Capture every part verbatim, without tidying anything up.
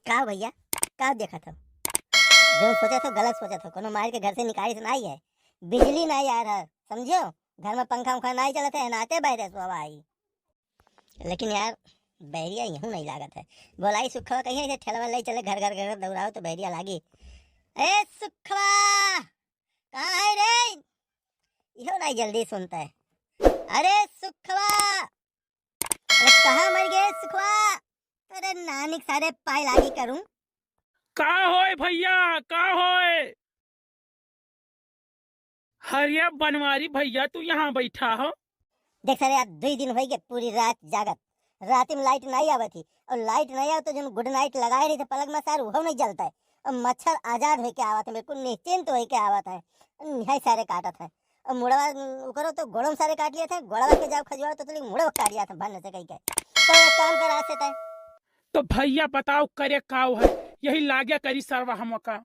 का भैया, का देखत हो? जो सोचत हो गलत सोचत हो, कोनो मार के घर से निकालिस नाई है, बिजली नाई आय रहा, समझो? घर में पंखा उंखा नाई चलत है, नाते बहरे सो हवा आई। लेकिन यार, बहरिया यहू नहीं लागत है। बोलाई सुखवा कहीं ऐसे ठेलवा ले चले, घर घर घर दौड़ाओ तो बहरिया लागी। ए सुखवा, कहाँ है रे? इहो नहीं जल्दी सुनता है। अरे सुखवा, अरे कहाँ मर गए सुखवा? अरे नानिक सारे पाई लागी करूं। का होए भैया, का होए? अरे बनवारी भैया, तू यहाँ बैठा हो? देख सारे, आज दुई दिन होई गए पूरी रात जागत, रात में लाइट नहीं आवत ही, और लाइट नहीं आवत तो जौन गुड नाइट लगाए रही थे पलक में सार, उहो नहीं जलता है। और मच्छर आजाद होके आवत है, बिल्कुल निश्चिंत होके आवत है, निहाय सारे काटत है। और मुड़वा उकरो तो गोड़ों सारे काट लिया था, गोड़वा के जाओ खजुआ तो तुली मुड़वा काट लिया था भन्न से कही के। तो एक काम कर आज से तय। तो भैया बताओ करे काव है, यही लाग्या करी सरवा हमका।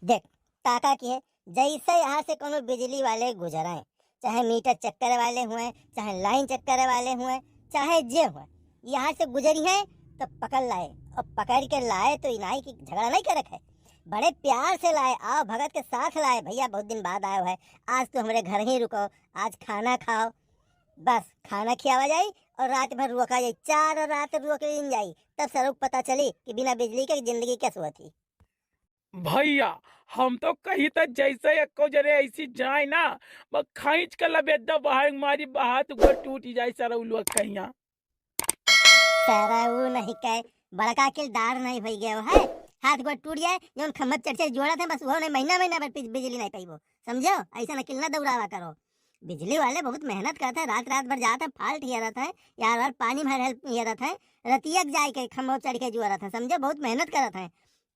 देख, ताका की है, जैसे यहाँ से कोनो बिजली वाले गुजराए, चाहे मीटर चेक करे वाले हुए, चाहे लाइन चेक करे वाले हुए, चाहे जे हुए, यहाँ से गुजरी है तो पकड़ लाए, और पकड़ के लाए तो इनाई की झगड़ा नहीं करक है, बड़े प्यार से लाए, आओ भगत के साथ लाए। भैया बहुत दिन बाद आयो है, आज तो हमरे घर ही रुको, आज खाना खाओ, बस खाना खियावा जाई और रात भर रुका जाई, चार रात रुक लीन जाई, तब सरों के पता चली कि बिना बिजली के जिंदगी कैसे होती। भैया, हम तो कही त जैसे एको जरे ऐसी जाए ना, बस खींच के लबेदा बहाए मारी, हाथ गोड़ टूट जाए सरऊ लोग कहिया। सरऊ नहीं कहे, बड़का किल दार नहीं होई गयो है, हाथ गोड़ टूट जाए, जौन खम्भा चढ़ चढ़ जोड़त है, बस वो नहीं, महीना महीना भर बिज-, बिजली नहीं पाइबो, समझो? ऐसा न किल ना दौड़ावा करो। बिजली वाले बहुत मेहनत करत है, रात रात भर जात है, फाल्ट हियरत है, यार यार पानी भर हेल्प हियरत है, रतिया के जाए के खम्भा चढ़ के जुआरत है, समझो? बहुत मेहनत करत है।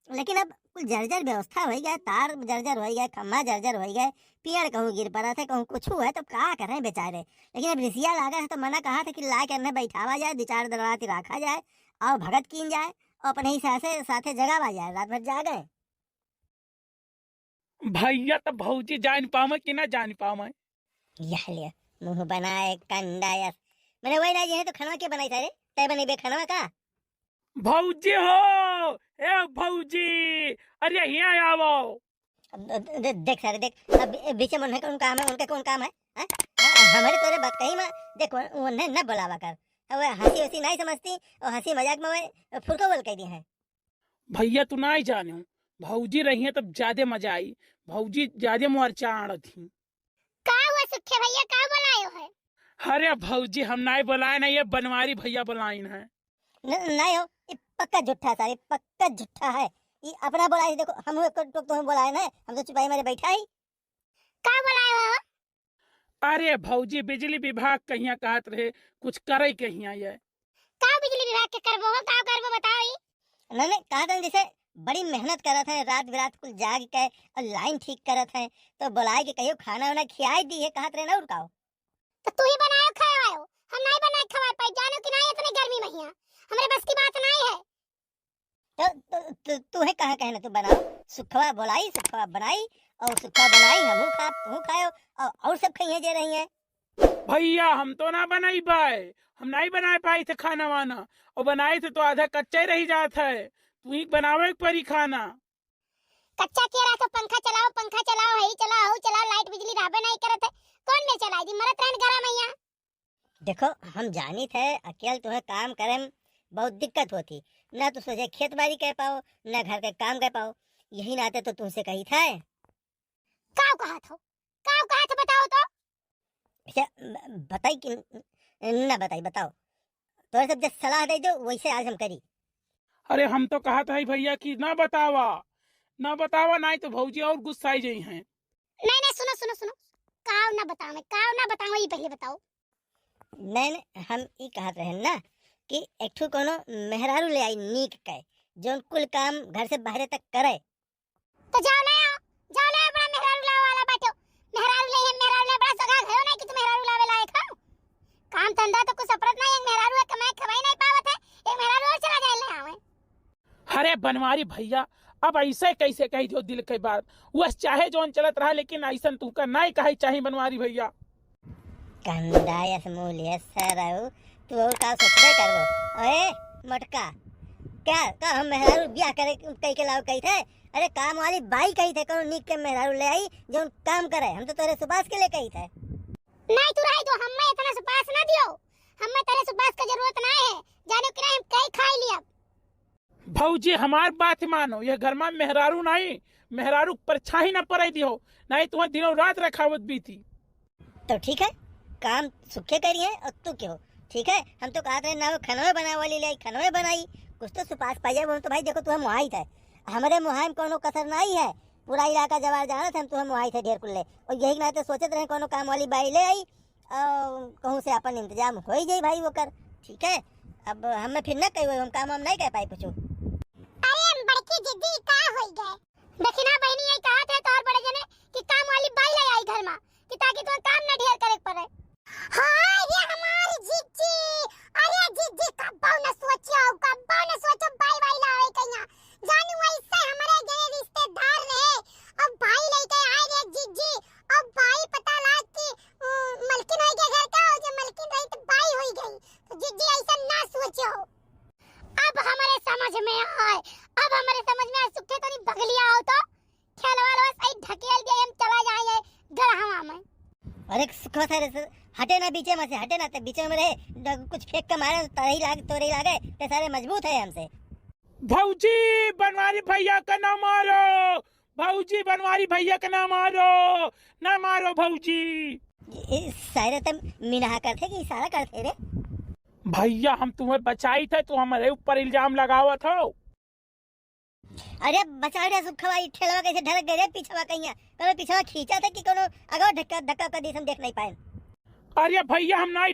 लेकिन अब कुल जर्जर व्यवस्था होई गए, तार जर्जर होई गए, खम्भा जर्जर होई गए, पेड़ कहूँ गिर पड़त है, कहूँ कुछ है, तो का करें बेचारे। लेकिन अब रिसिया लागा है तो मना कहा था कि ला के अन्हें बैठावा जाए, दो चार दिन रात राखा जाए, और भगत कीन जाए, और अपने ही साथे, साथे जगावा जाए, रात भर जागे। भैया तो भौजी जान पावे कि ना जान पावे? यह ले, मुंह बनाए कंडा यस। मैंने वही ना, ये है तो खाना के बनाई था रे? तय बनेबे खाना का? भौजी हो, ए भौजी, अरे यहाँ आवो। अब द-, द-, देख सारे देख, अब बी-, बीचे मन है, कौन काम है, उनके कौन काम है? हैं? हमारे तोरे बात कही में देख, उन-, उन्हें न बुलावा कर। अब वह हंसी वसी नहीं समझती और हंसी मजाक में वह फुरको बोल कह दी है। भैया तू नहीं जाने, भौजी रही है तब ज्यादा मजा आई, भौजी ज्यादा मोर चाड़ थी। का हुआ सुखे भैया, का बुलायो है? अरे भौजी हम नहीं बुलाए ना, ये बनवारी भैया बुलाइन है। न-, नहीं हो, ये पक्का झूठा सारे, पक्का झूठा है। ये अपना बुलाए, देखो हम एक टोक तो हम बुलाए ना, हम तो चुपाई मारे बैठा ही। का बुलाए हो? अरे भौजी बिजली विभाग कहिया कहत रहे, कुछ करे कहिया ये। का बिजली विभाग के करबो हो, का करबो बताओ ई? नहीं, नहीं, कहत हैं जैसे बड़ी मेहनत करत हैं, रात बिरात कुल जाग के और लाइन ठीक करत हैं, तो बुलाए के कहियो खाना वाना खियाए दी है, कहत रहे ना और का हो? तो तू ही बनायो खाए आयो, हम नहीं बनाए खवाए पाई, जानो कि नहीं इतने गर्मी में हिया, हमरे बस की बात नहीं है। तो, तो, तो तू है कहाँ कहना तू बनाओ, सुखवा बोलाई, सुखवा बनाई और सुखवा बनाई, हमहू खा, तू खायो और, और सब खाइए जे रही है। भैया हम तो ना बनाई पाए, हम नहीं बनाए पाई थे खाना वाना, और बनाए थे तो आधा कच्चा ही रह जात है, तू ही बनावे के परी खाना। कच्चा के रहा तो पंखा चलाओ, पंखा चलाओ, है चलाओ, हो चलाओ, लाइट बिजली रहबे नहीं करत है, कौन में चलाई दी, मरत रहन गरम मैया। देखो हम जानी थे अकेल तुम्हें काम करे में बहुत दिक्कत होती, ना तो सोचे खेत बाड़ी कह पाओ, ना घर के काम कह पाओ, यही नाते तो तुमसे कही था। काव कहा था, काव कहा था बताओ तो। अच्छा, ब-, बताई कि न, ना बताई, बताओ। तोरे सब जब सलाह दे दो वैसे आज हम करी। अरे हम तो कहा था भैया कि ना बतावा, ना बतावा, नहीं तो भौजी और गुस्साई जाई हैं। नहीं, नहीं, सुनो, सुनो, सुनो, काव ना बतावे, काव ना बतावे, ये पहले बताओ। नहीं, नहीं, हम ई कहत रहे ना कि एक ठो कोनो मेहरारू ले आई नीक के, जौन कुल काम घर से बाहरे तक करे। तो जाओ ले आओ, जाओ ले आओ, बड़ा मेहरारू लावे वाला बाटो। मेहरारू ले, मेहरारू ले, बड़ा सगा घरो नहीं कि तू मेहरारू लावे लायक हो। काम धंधा तो कुछ अपरत नहीं, एक मेहरारू है, कमाई खवाई नहीं पावत है, एक मेहरारू और चला जाए ले आवे। अरे बनवारी भैया, अब ऐसे कैसे कही दियो दिल के बात? वह चाहे जौन चलत रहा, लेकिन ऐसन तुमका नहीं कहे चाही बनवारी भैया। कंडा यस मूल यस सरऊ, तू और का सोचबे करबो? ओए मोटका, का, का हम मेहरारू ब्याह करे कही के लाओ कही थे? अरे काम वाली बाई कही थे, कौनो नीक के मेहरारू ले आई जौन काम करे। हम तो तोरे सुबास के लिए कही थे। नहीं तू रही तो हमें इतना सुबास ना दियो, हमें तेरे सुबास का जरूरत ना है, जाने कि नहीं हम कई खाई लिया। भौजी हमार बात मानो, यह घर में मेहरारू नहीं, मेहरारू परछाई ना पड़े दियो, नहीं तुम्हें दिनों रात रखावत बीती। तो ठीक है, काम सुखे करिए और तू क्यों? ठीक है, हम तो कहत रहे ना वो खनवे बनावे वाली ले आई, खनवे बनाई, कुछ तो सुपास पाइए। हम तो भाई देखो तुम्हें मुहाई था, हमारे मुहाई में कोनो कसर नहीं है, पूरा इलाका जवार जानत है हम तुम्हें मुहाई थे ढेर कुल्ले। और यही नाते सोचत रहे कोनो काम वाली बाई ले आई और कहूँ से अपन इंतजाम हो ही जाई भाई ओकर। ठीक है, अब हमें फिर ना कही हम काम हम नहीं कह पाई कुछ। अरे बड़की जिज्जी का होई गए? देखी ना बहनी, यही कहा थे तोहर बड़े जने कि काम वाली बाई ले आई घर में कि ताकि तुम्हें काम ना ढेर करे के पड़े। हाय रे हमारी जिज्जी, अरे जिज्जी कब्बो न सोचो, कब्बो न सोचो बाई बाई लावे कहिया। जानू वैसे हमारे जने रिश्तेदार रहे, अब बाई लेके आए रे जिज्जी, अब बाई पता लाग कि, अ, मलकिन होई के घर का हो, जे मलकिन रही तो बाई होई गई। तो जिज्जी ऐसा ना सोचो। अब हमारे समझ में आए, अब हमारे समझ में आए, सुखे तनी बगलिया हो तो ठेलवा लवा सही ढकेल दिया, हम चला जाए गढ़वा में। अरे सुखवा सारे से हटे ना बीचे में से, हटे ना, ते बीचे में रहे, ड-, कुछ फेंक के मारे तो रही लाग, तो रही लागे, ते सारे मजबूत है हमसे। भौजी बनवारी भैया का ना मारो, भौजी बनवारी भैया का ना मारो, ना मारो भौजी। ए, सारे ते मिनहा करते कि इशारा करते रे? भैया हम तुम्हें बचाई थे, तुम हमारे ऊपर इल्जाम लगावत हो। अरे बचा रे सुखवा, ई ठेलवा कैसे ढलक गए रे पीछवा कहिया? कोनो पीछवा खींचा था कि कोनो अगवा धक्का, धक्का कर दी, हम देख नहीं पाए। अरे भैया हम नहीं